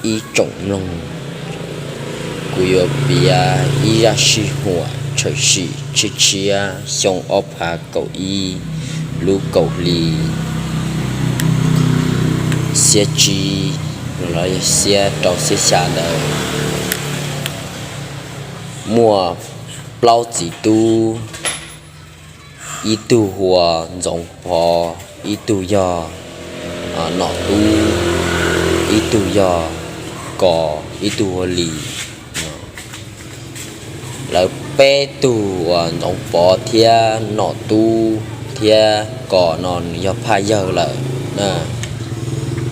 Ib tsoom mloog, kuv yuav piav ib zaj sij huam tshwm sim tshiab tshiab xyoo ob phav kaum ib lub kaum hli xiab tsib los yog xiab rau xiab xya ntawd. Muaj plaub txiv tub, ib tug hu ua Ntxoov Pov, ib tug yog Nom Tub, ib tug yog Kos, ib tug hu ua Lis. Lawv peb tug uas Ntxoov Pov thiab Nom Tub thiab Kos no nws yog phaj yawg lawm,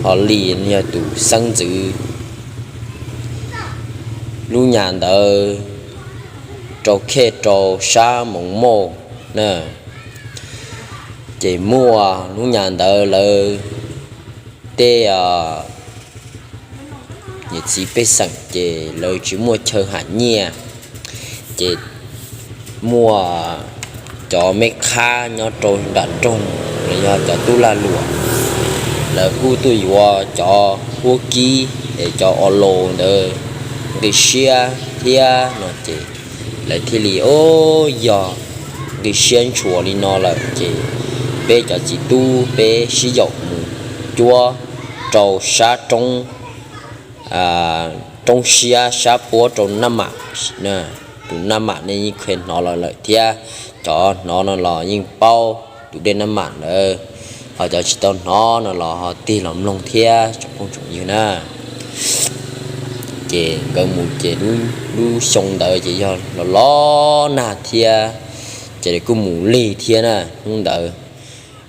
ho Lis yog tus xeeb ntxwv. Lub nyam ntawd rau khej rau sab Moos Mauj na, ces muaj lub nyam ntawd lawv tej niam txiv pej xeem ces lawv tsis muaj chaw haj nyiaj, ces muaj cov meb qhab nyob rau nram nroog los yog cov tub lag luam, lawv kuj tuaj yuav cov huab kib es cov o los ntawd nqi siab thiab no ces lawv thiaj li, o, yog nqi siab ntshua li no lawm ces peb cov txiv tub peb sib yaum mus cuab rau sab roob, roob siab sab puab rau Naj Mam. Tus Naj Mam nej yeej kheev hnov los lawm thiab, cov hnov no los yeej paub tus dej Naj Mam ntawd, ho cov tsis tau hnov no los ho tig los mloog thiab tsoom phooj tsoom ywg na. Ces nkawd mus ces lub xyoo ntawd ces yog los los nag thiab, ces lawv kuj mus lig thiab na. Hnub ntawd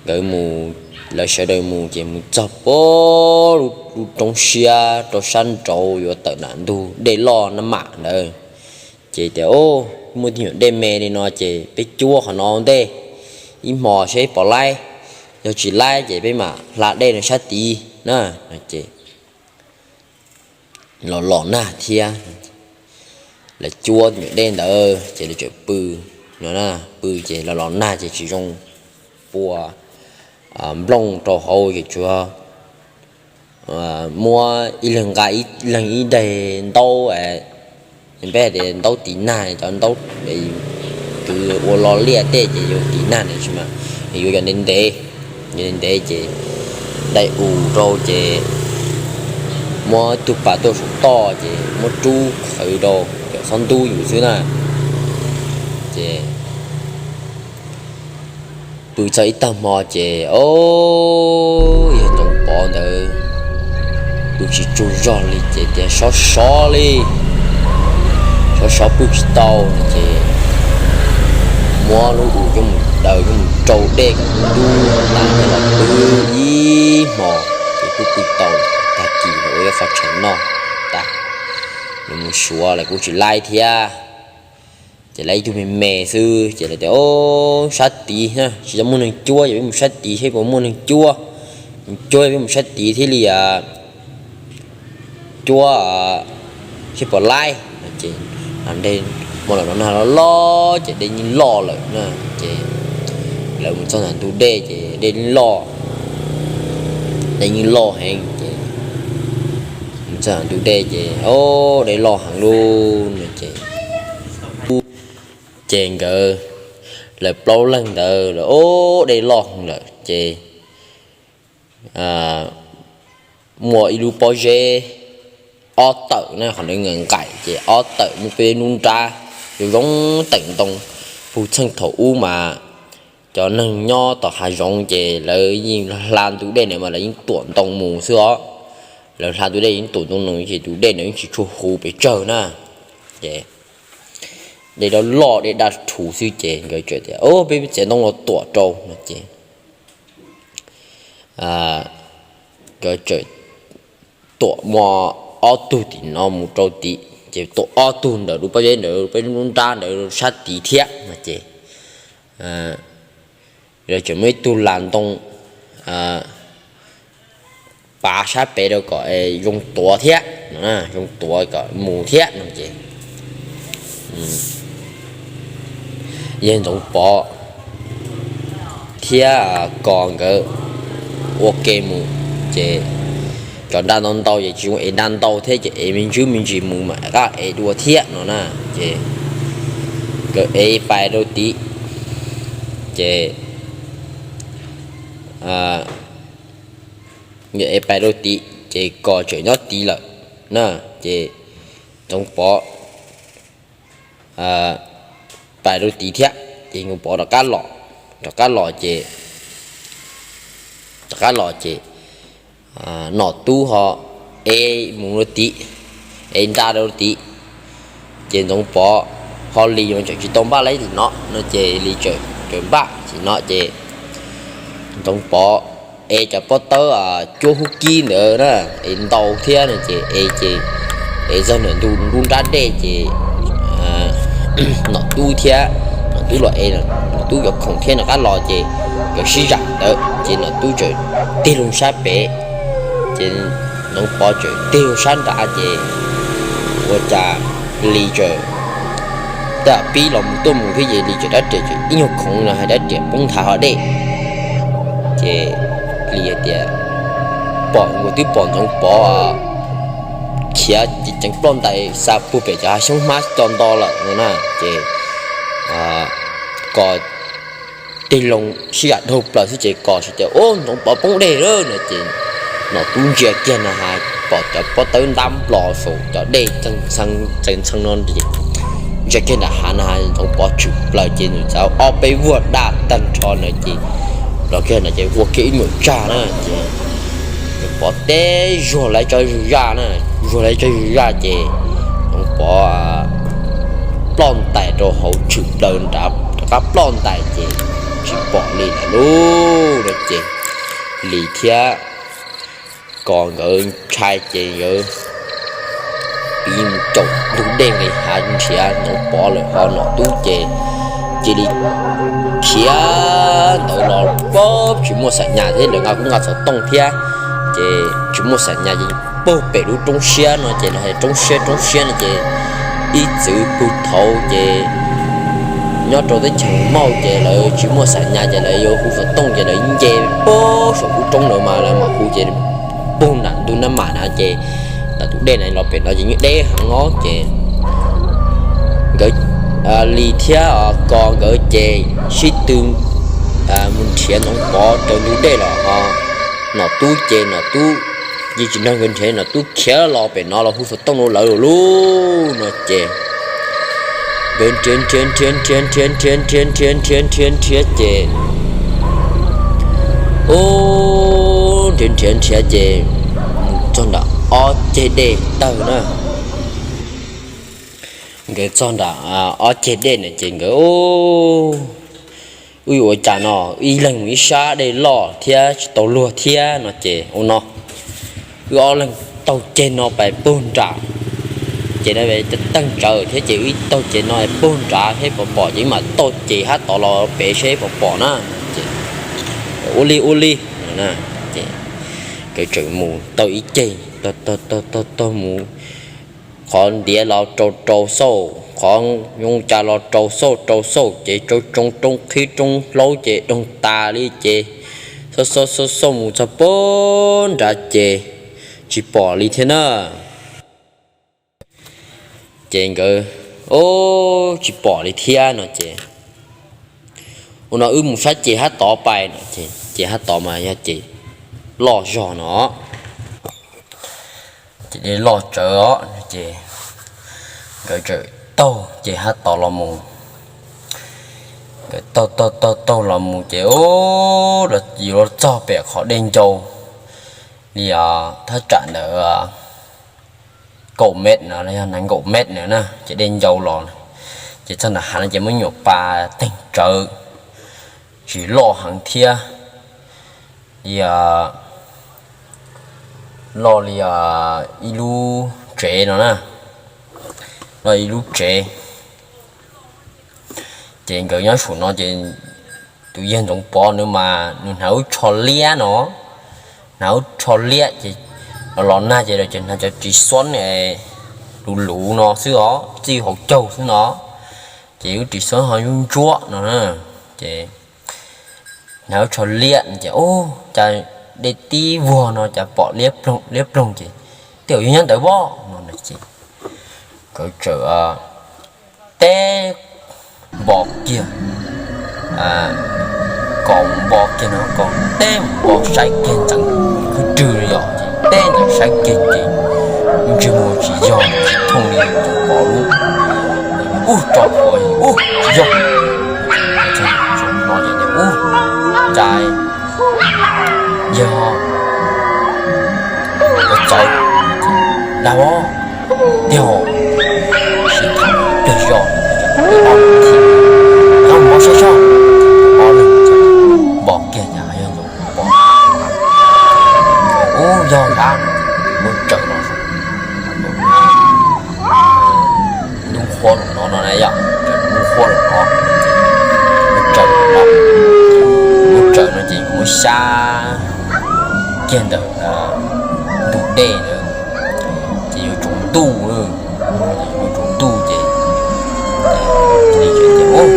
nkawd mus, lawv sawv daws mus ces mus txog puag lub roob siab rau sab nraud yuav tawm nram ntug dej loj Naj Mam ntawd, ces tias, o, muaj tej nyuam dej me li no ces peb cuab qhov no ua ntej ib hmos saib pom laib, yog tsis laib ces peb mam hla dej no sab tid na. Ces los los nag thiab, lawv cuab nyuam dej ntawd ces lawv tseem pw no, pw ces los los nag ces tsis zoo pua nplooj rau hauv ces tsuas muab ib leeg nqa ib leeg ib daim ntaub, peb hais tias ntaub tiv nag, cov ntaub kwv ua lo liaj tej ces yuav tiv nag na, tsis mas yuav cov ntev ntev, ntev ntev ces daim us rau ces muab tug pas tuaj saum toj ces muab rub qhwv rau cov xob ntub yus xwb na. Ces pw txog ib tag hmo ces, o, yawg Ntxoov Pov ntawd pw tsis tsaug zog li ces tias sov sov li, sov sov pw tsis tau no ces muab lub us coj mus daws coj mus rau dej kom ntub tas coj los pw ib hmos ces kuj pw tau. Tag kis los ua ib qho tshais noj tas, nws mus suav lawm kuj tsis laib thiab. Ces lawv ib tug me me xwb ces lawv tias, o, sab tid, tsis tau muaj neeg cuab ces peb mus sab tid saib puas muaj neeg cuab, cuab peb mus sab tid thiaj li cuab saib puas laib no ces, hmo los nag loj loj ces dej yeej loj lawm na. Ces lawv mus txog ntawm ntug dej ces dej loj, dej yeej loj heev ces mus txog ntawm ntug dej ces, o, dej loj heev lauj no ces, ces nkawd, lawv plaub leeg ntawd, o, dej loj heev lawm ces muaj ib lub pob zeb ob tawm na, qhov ntawd nqaim nqaim ces ob tawm muaj peb lub nrab zoo zoo teem ntoo. Puag txheej thaum ub mas cov neeg nyob tom hav zoov ces lawv yeej hla ntu dej na mas lawv yeej tuam ntoo mus xwb os. Lawv hla ntu dej yeej tuam ntoo mus ces tus dej na yeej tsis tshua huv pes tsawg na. Ces dej loj loj dej daj rhuv xwb ces nkawd txawm tias, o, peb txiav ntoo los tuam rau no ces nkawd txawm tuam muaj ob tug tim no mus rau tim ces tuam ob tug ntawm lub pob zeb ntawd peb lub nrab ntawd sab tid thiab no ces lawv tseem muaj ib tug las ntoo pav sab pem rau kom zoo tuav thiab, zoo tuav kom mus thiab no ces yawg Ntxoov Pov thiab Kos nkawd ua ke mus ces cov nra ntau ntau ces tsis zoo ev nra ntau thiab ces ev me ntsis me ntsis mus mam qab ev dua thiab no na. Ces nkawd ev pais rau tid, ces nkawd ev pais rau tid ces Kos tseem nyob tid lawm na. Ces Ntxoov Pov pais rau tid thiab ces Ntxoov Pov rov qab los, rov qab los ces, rov qab los ces Nom Tub ho ev mus rau tid, ev nra rau tid. Ces Ntxoov Pov ho Lis mas tseem tsis tau npaj li tim no no ces Lis tseem npaj tim no ces Ntxoov Pov ev cov pob tawb cuab hub kib ntawd na, ev ntau thiab no ces ev ces ev txog ntawm ntu nrab dej ces Nom Tub thiab, Nom Tub los ev, Nom Tub cov khoom thiab rov qab los ces nkawd sib zam ntawd ces Nom Tub txawm tig loo sab pem, ces Ntxoov Pov txawm tig loo sab nrad ces ua cas Lis txawm, tab pib los mus tuaj mus thiab ces Lis txawm rab riam txawm ib nyuag khoov no hais rab riam poob nthav hauv dej. Ces Lis hais tias pom, nkawd twb pom Ntxoov Pov khiav ceev ploj ntais xa puag pem cov hav xyoob hmab co nto lawm no na. Ces Kos tig loo sib zam dhau plaws xwb ces Kos tias, Ub, Ntxoov Pov poob dej lawm no ces Nom Tub ntsia kiag no has pom cov pob tawb ntab nplos saum cov dej txees ntxhee no, ntsia kiag nram hav no has Ntxoov Pov tshwm plaws ces nws txawm ob peb vuag daj tag nrho na ces los kiag no ces ua kiag ib nyuag tsag na ces Ntxoov Pov teb zuag lawv tso zug zaj na, zuag lawv tso zug zaj ces Ntxoov Pov ploj ntais rau hauv tshwm plaws nrad rov qab ploj ntais ces tsis pom Lis lawm lauj no ces Lis thiab Kos nkawd ntshai ces nkawd pib mus caum ntug dej nqis hav nrhiav Ntxoov Pov lawm ho Nom Tub ces cia li khiav ntawd los pab tsis muaj xam nyas thiab lawv nqa kuj nqa xov tooj thiab ces tsis muaj xam nyas ces pag pem lub roob siab no ces lawv hais roob siab roob siab no ces ib txwv pug thaud ces nyob rau teb chaws Mauj ces lawv tsis muaj xam nyas ces lawv yuav hu xov tooj ces lawv nce pag saum lub roob ntawd mas lawv mam hu ces pug nram ntug nab mam na ces nram tus dej na los pem no ces yeej deb heev os ces nkawd Lis thiab Kos nkawd ces sib tw mus nrhiav Ntxoov Pov raws ntug dej los ho Nom Tub ces Nom Tub yeej tsis nrog nkawd nrhiav, Nom Tub khiav los pem no los hu xov tooj rau lawv lawm lauj no ces nkawd nrhiav nrhiav nrhiav nrhiav nrhiav nrhiav nrhiav nrhiav nrhiav nrhiav nrhiav ces ub nrhiav nrhiav nrhiav ces mus txog nram ob ceg dej tawg na. Nkawd txog nram ob ceg dej na ces nkawd, Ub, yuav ua cas no, ib leeg mus ib sab dej loj thiab tsis tau luag thiab no ces ua no, wb ob leeg taug ceg no pais puag nram ces no teej tsawv thiab ces wb taug ceg no puag nrad seb puas pom ces wb mam taug ceg hab tod los pem seb puas pom na. Ces ua li ua li no ces nkawd tseem mus taug ib ceg, taug taug taug taug mus qhov ntiav los rau rau xauj, qhov zoo cas los rau xauj rau xauj ces tsoo tsoo roob qhib roob hlaub ces doog tas li ces xauj xauj xauj xauj mus txog puag nrad ces tsis pom li thiab na. Ces nkawd, Ub, tsis pom li thiab no ces ua no wb mus sab ceg hab tod pais no ces ceg hab tod mas yog ceg loj zog no ces dej loj tsawv os no ces nkawd txawm taug ceg hab tod los mus. Nkawd taug taug taug taug los mus ces ub, yuav luag txog pem qhov dej ncau li thaj tsam ntawd kaum met no los yog nees nkaum met na ces dej ncau los ces txog nram hav no ces muaj nyuam pas teeg tsawv tsis loj heev thiab li loj li ib lub tsev no na, loj ib lub tsev. Ces nkawd nyob saum no ces tus yawg Ntxoov Pov nws mas nws hnav lub tsho liab no, hnav lub tsho liab ces los los nag ces lawv ces hnav cov ris xoob luv luv no xwb os, txij hauv caug xwb no ces lub ris xoob ho ntsuab ntsuab no na. Ces hnav lub tsho liab ces ub cas dej tib vuag no cas pom liab ploog liab ploog ces tej zaum yog nyob ntawd pob no ces nkawd txawm teb npo kiag, kom npo kiag no kom teb npo saib kiag ntxeev khwb rwg yom, ces teb ntxeev saib kiag ces ntsej muag tsis yog, tsis thooj li Ntxoov Pov lub, ub tso pov ub tsis yog, ub cas yog txawv dag tiag, sib tham pliag zog, yog mov saib soj, ob leeg npo kiag cas yog Ntxoov Pov, ub yog nrad, muab tsawm los ntub qhuav lawm no no na yom, ntub qhuav lawm no, muab tsawm no, muab tsawm no ces muab xyab kiag ntawm ntug dej ntawd ces yuav tsaus ntuj, yuav tsaus ntuj ces Lis tias,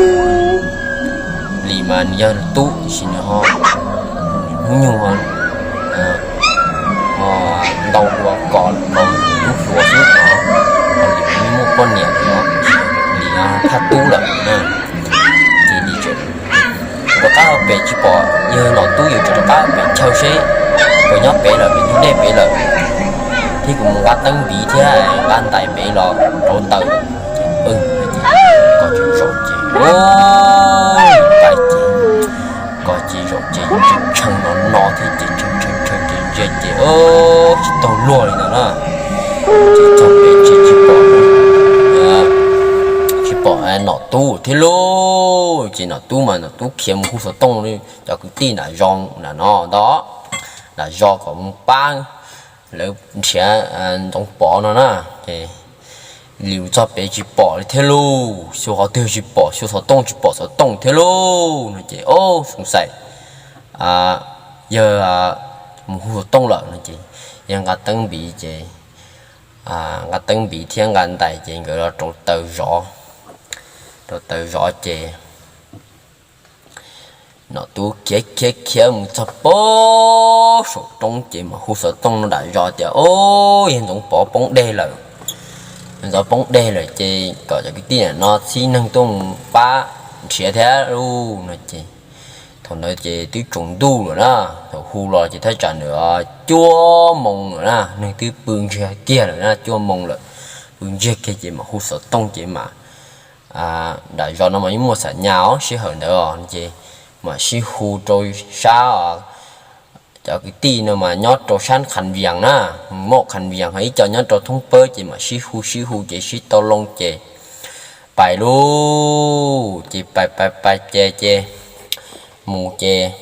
Lis mas nws yog tub tiam sis nws ho hnub nyoog ho ntau dua kos lawm rau lub hluas xwb no, ho Lis muaj poj niam lawm no, Lis thaj tub lawm na. Ces Lis rov qab pem tsis pom, yog nom tub yus tseem rov qab pem chaw seb puas nyob pem lawm, pem ntug dej pem lawm, thiab kuv mus nqa teeb npiv thiab nqa ntais pem los rauv taws. Ces, ces kos tsis zaum ces, pais ces kos ces zaum ces tshee no no thiab ces tshee tshee tshee ces ntsia ces tsis taug luag li ntawd na. Ces txog pem ces tsis pom, tsis pom nom tub thiab lauj. Ces nom tub mas nom tub khiav mus hu xov tooj cov kwv tij nram zos nram no ntag, nram zos kom mus pab lawv nrhiav Ntxoov Pov no na. Ces Lis txog pem tsis pom li thiab lauj, xyuas qhov twg tsis pom, xyuas xov tooj tsis pom xov tooj thiab lauj no ces, o, xoo xais yawg mus hu xov tooj lawm no ces yawg nqa teeb npiv ces, nqa teeb npiv thiab nqa ntais ces nkawd los rauv taws zov, rauv taws zov ces nom tub khiav khiav khiav mus txog pem saum roob ces mam hu xov tooj no nram zos tias, o, yawg Ntxoov Pov poob dej lawm, yawg Ntxoov poob dej lawm ces kom cov kwv tij no txhib neeg tuaj mus pab nrhiav thiab lauj no ces thaum ntawd ces twb tsaus ntuj lawm na, thaum hu los ces thaj tsam ntawd cuaj moos lawm na, neeg twb pw ntsiag kiag lawm na, cuaj moos lawm, pw ntsiag kiag ces mam hu xov tooj ces mam, nram zos no mas yeej muaj xam nyas os, sij hawm ntawd os ces mam sib hu rau sab cov kwv tij no mas nyob rau sab Khas Vias na, Moj Khas Vias ho ib co nyob rau thoob pawg ces mam sib hu sib hu ces sib tau loo ces pais lauj, ces pais pais pais ces ces mus ces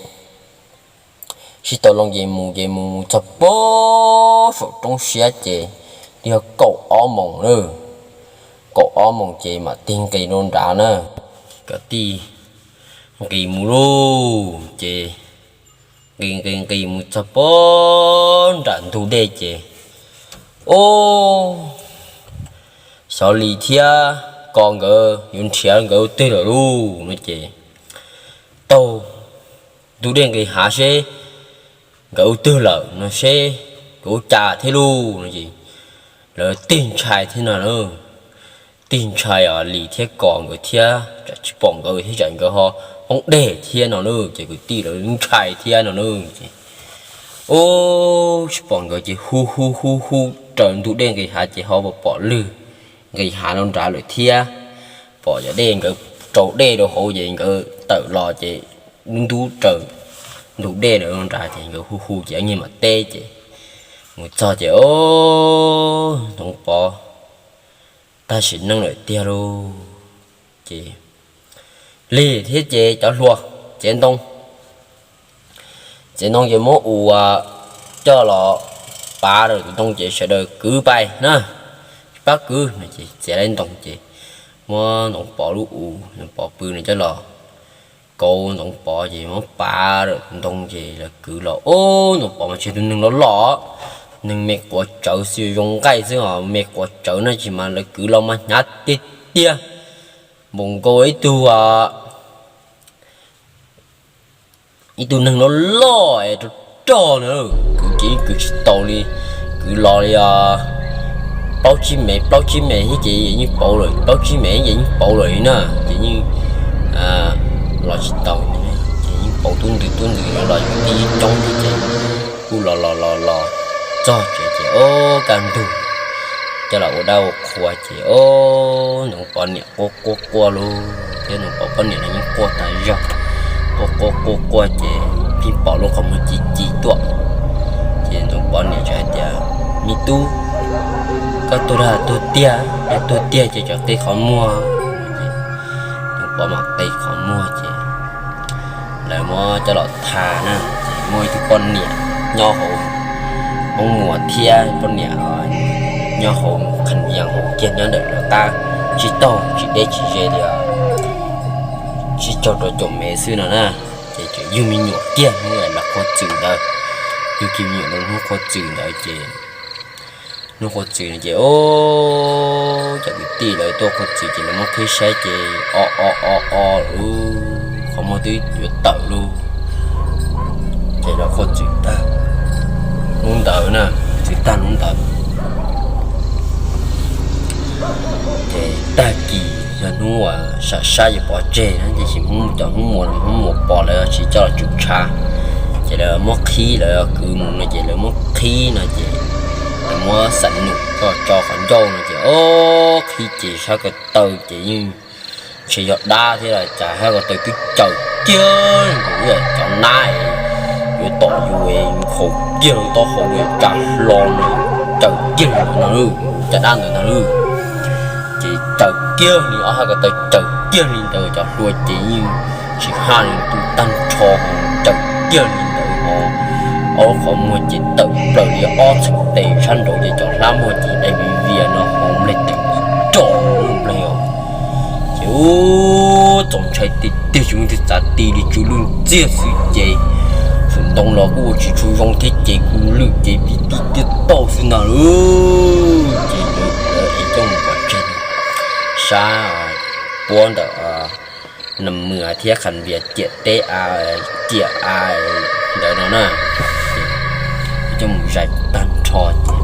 sib tau loo ces mus ces mus mus txog pem saum roob siab ces yog kaum ob moos na, kaum ob moos ces mam tig nqis rau nrad na, kwv tij nqis mus lauj ces nqis nqis nqis mus txog pem nram ntug dej ces, o, xyov Lis thiab Kos nkawd yuav nrhiav nkawd twg lawm lauj no ces taug ntug dej nqis hav seb nkawd ua twg lawm no seb nkawd ua cas thiab lauj no ces lawv tig ntshai thiab no na, tig ntshai os, Lis thiab Kos nkawd thiab tsam tsis pom nkawd thiab tsam nkawd ho poob dej thiab no na ces kwv tij lawv ntshai thiab no na ces, o, tsis pom nkawd ces hu hu hu hu raws ntug dej nqis hav ces ho pom lwg nqis hav rau nrad lawm thiab, pom cov dej nkawd rau dej rau hauv ces nkawd tawm los ces ntub raws ntug dej lawm rau nrad ces nkawd hu hu ces nyiag mam teb ces mus txog ces, o, Ntxoov Pov tag sim neej lawm tiag lauj ces Lis thiab ces cov hluas txiav ntoo, txiav ntoo ces muab u coj los pav rau tus ntoo ces sawv daws kwv pais na, tsis pab kwv no ces txiav laib ntoo ces muab Ntxoov Pov lub u, Ntxoov Pov pw no coj los kauv Ntxoov Pov ces muab pav rau tus ntoo ces lawv kwv los, o, Ntxoov Pov mas tsis yog tus neeg loj loj, neeg me quav tsawv xwb zoo nqaij xwb os, me quav tsawv na ces mas lawv kwv los mas hnyav tiag tiag, npaum nkaus ib tug ib tug neeg loj loj es rau roj na, kwv ces yeej kwv tsis tau li. Kwv los li os, plaub tsib mev plaub tsib mev thiab ces yeej pauv lawm, plaub tsib mev ces yeej pauv lawm li na, ces yeej los tsis tau, ces yeej pauv tub ntws tub ntws los los yus tib coob thiab ces kuj los los los los txog tsev ces ua kaj ntug coj los ua dab ua qhua ces o, Ntxoov Pov niam quaj quaj quaj lauj, thiab Ntxoov Pov poj niam los yeej quaj tas zog, quaj quaj quaj quaj ces pheej pom lub qhov muag ci ci tuaj. Ces Ntxoov Pov niam txawm hais tias, Me tub, koj tuag dag tuag tiag, yog tuag tiag ces txawm qi qhov muag. Ntxoov Pov mam qi qhov muag ces lawv muab coj los tha na, ces muaj ib tug poj niam nyob hauv Hmoob Muas thiab poj niam nyob hauv Khas Vias hauv kiag nyob ntawm lawv qab tsib taug tsis deb tsis ze li os, tsib caug rau caum mev xwb no na. Ces tseem yug me nyuam kiag hnub lawv qhuav txwm ntawd, yug kiag me nyuam rau hnub qhuav txwm ntawd ces hnub qhuav txwm no ces o, cov kwv tij lawv tuaj qhuav txwm ces lawv muab qhib saib ces o o o o, qhov muag twb yuav tawm lauj. Ces lawv qhuav txwm tag hnub ntawd na, txwm tag hnub ntawd ces tag kis yog hnub uas sam sab yuav pov tseg na, ces sis Hmoob cov Hmoob Muas, Hmoob Muas pos lawv tsis coj los tswm tshav, ces lawv muab qhib, lawv kwv mus no ces lawv muab qhib no ces lawv muab xam num coj tso qhov ncauj no ces o, qhib ces sab ko taw ces yeej ntshe yog dab thiab los cas sab ko taw twb caws kiag nkaus cov nab yuav tom yus haus kiag taub hau tsa hlo no, caws kiag li ntawd no, cov dab ntawd ntag lauj. Ces caws kiag li ob sab ko taw caws kiag li ntawd cov hlua ces yeej tsis haj li, tu tag nrho, caws kiag li ntawd ho ob lub qhov muag ces tawm plaws li ob txheej tes sab nraud ces cov hlab muag ces dai viv vias no ho nplaig teem roj nplaig os. Ces u, txaus ntshai tiag tiag tsis muaj leej twg txav ti li, tsw lwj ntxiag xwb ces xum ntoo los kuj ua tsis tshua zoo thiab ces kuj lwj ces pib tij tiaj tauj xwb ntag lauj. Ces lawv ev coj mus pov tseg sab puab ntawm Nas Mwas thiab Khas Vias ciam teb a, ciam a ntawd no na, coj mus zais tag nrho ces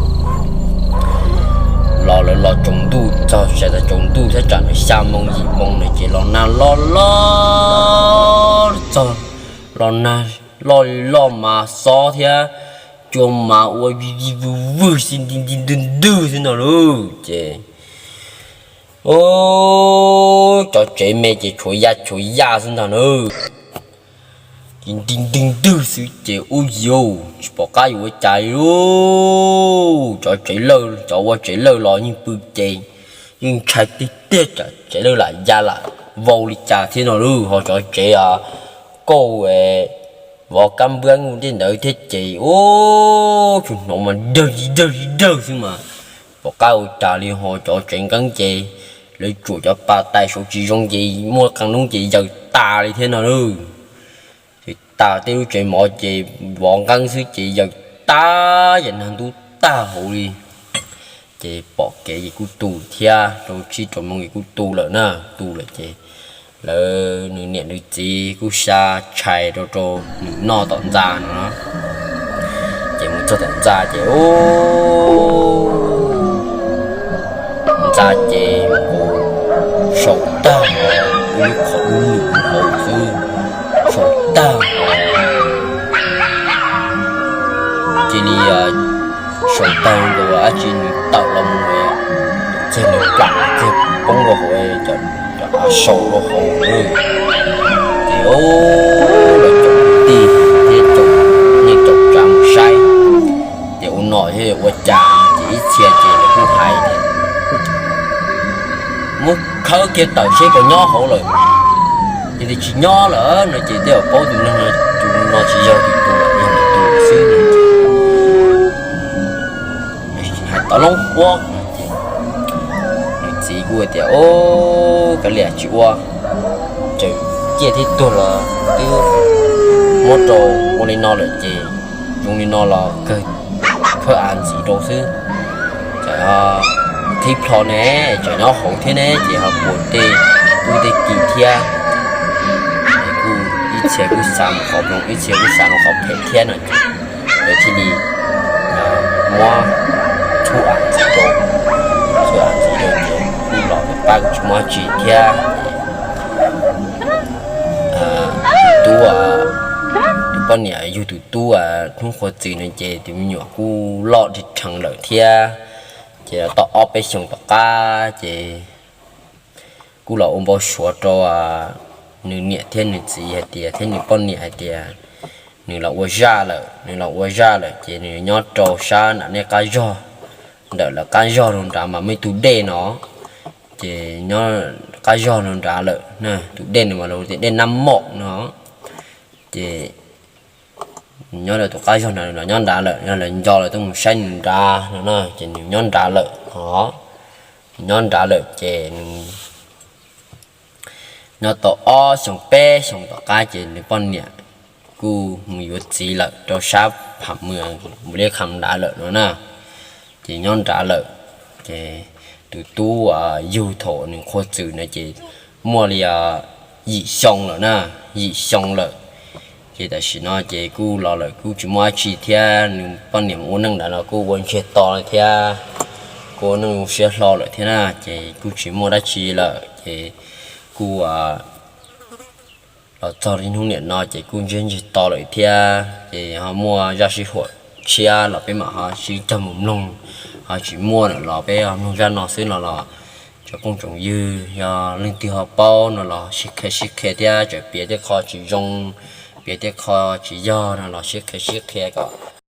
los lawv los tsaus ntuj txog, zais txog tsaus ntuj thiab tsam nws xya moo yim moo no ces los nag loj loj txog, los nag loj li loj mas xob thiab cua mas ua vij vij vwg vwg xi nti nti ntwg ntwg xwb no lauj. Ces o, cov tsev me ces tshuav ya tshuav ya xwb ntag na. Ces nti ntwg ntwg xwb ces ub yus tsis pom qab yuav ua cas li lauj. Cov tsev lawj, cov ua tsev lawj los yeej pw ces yeej ntshai tiag tiag, cov tsev lawj lam ya lam vau li cas thiab no lauj. Ho cov tsev kauj vov kab npab tej ntawd thiab ces ub tsuas hnov mas dawg dawg dawg xwb mas pom qab ua cas li. Ho cov tsev nqeeb ces lawv tsuam cov pas tais saud tsis zoo ces muaj qee hnub ces yaws tas li thiab no lauj. Ces tas tej lub tsev mov ces vov nqeeb xwb ces yaws tas yam nag ntub tag hauv li. Ces pom kev ces kuj tu thiab, rau tsib rau moo ces kuj tu lawm na, tu lawm ces lawv nws niam nws txiv kuj xa tshais rau rau nws noj tom ntxa no. Ces mus txog tom ntxa ces ub, ntxa ces nkaus saum tag, ib lub qhov dub lwm hauv xwb, saum tag. Cia li saum tag nkaus dab tsi nws tawm los mus, txog nws plam txog poob rau hauv, cov av saum rau hauv. Ces lawv cov kwv tij thiab cov neej tsa mus saib, ces ua nom thiab ua cas ces ib txhia ces lawv kuj hais tias muab khawb kiag tawm seb puas nyob hauv lawm. Yog tias tsis nyob lawm no ces tej zaum paub tus neeg no, tus no tsis yog tus, tus lawm yog lwm tus xwb no ces hais tau loob huab no ces nws txiv kuj tias, Ub, kav liam tsis ua, tseem ciaj thiab tuag los twb muab rau ua li no lawm ces zoo li no los kawg phawj av ntxiv rau xwb. Ces qhib plho ne, tseem nyob hauv thiab ne, ces ho puas tej tub tej ki thiab. Kuj ib txhia kuj xav mus qhov zoo, ib txhia kuj xav mus qhov phem thiab no ces thiaj li muab txhub av ntxiv rau, txhub av ntxiv rau ces kuj los pab kuj tsis muaj dab tsi thiab. Tus tub, tus poj niam yug tus tub hnub qhua txwm no ces tus me nyuam kuj loj dheev lawm thiab. Ces tau ob peb xyoos tom qab ces kuj los ua npau suav rau nws niam thiab nws txiv hais tias, thiab nws poj niam hais tias nws los ua zaj lawm, nws los ua zaj lawm ces nws nyob rau sab nram nej qab zog, ntawm lawv qab zog rau nrad mas muaj ib tug dej no, ces nyob qab zog rau nrad lawm. Tus dej no mas lawv tias dej Nab Mom no, ces nyob rau tus qab zog nrad, nws los nyob nrad lawm, yog lawv nco lawv tuaj mus saib nws nrad no na, ces nws nyob nrad lawm os. Nyob nrad lawm ces nws nyob tau ob xyoos peb xyoos tom qab ces nws poj niam kuj mus yuav txiv lawm rau sab Pham Mws, Npaus Liab Kham nrad lawm no na. Ces nyob nrad lawm, ces tus tub yug thaum nws qhua txwm na ces muaj li yim xyoo lawm na, yim xyoo lawm. Ces tam sim no ces kuj los lawm kuj tsis muaj dab tsi thiab, nws poj niam mus ua neej nrad no kuj ua ntsiag to lawm thiab, kuj ua neej siab hlo lawm thiab na, ces kuj tsis muaj dab tsi lawm ces kuj los txog li hnub niam no ces kuj ntsiag ntsiag to lawm thiab, ces ho muaj zaj sij huam tshiab los peb mam ho sib cog mus mloog, ho tsis muaj lawm los peb ho mloog zaj no xwb no los tsoom phooj tsoom ywg yog leej twg ho paub no los sib qhia sib qhia thiab, txawm piav tej qho tsis zoo, piav tej qho tsis yog no los sib qhia sib qhia kom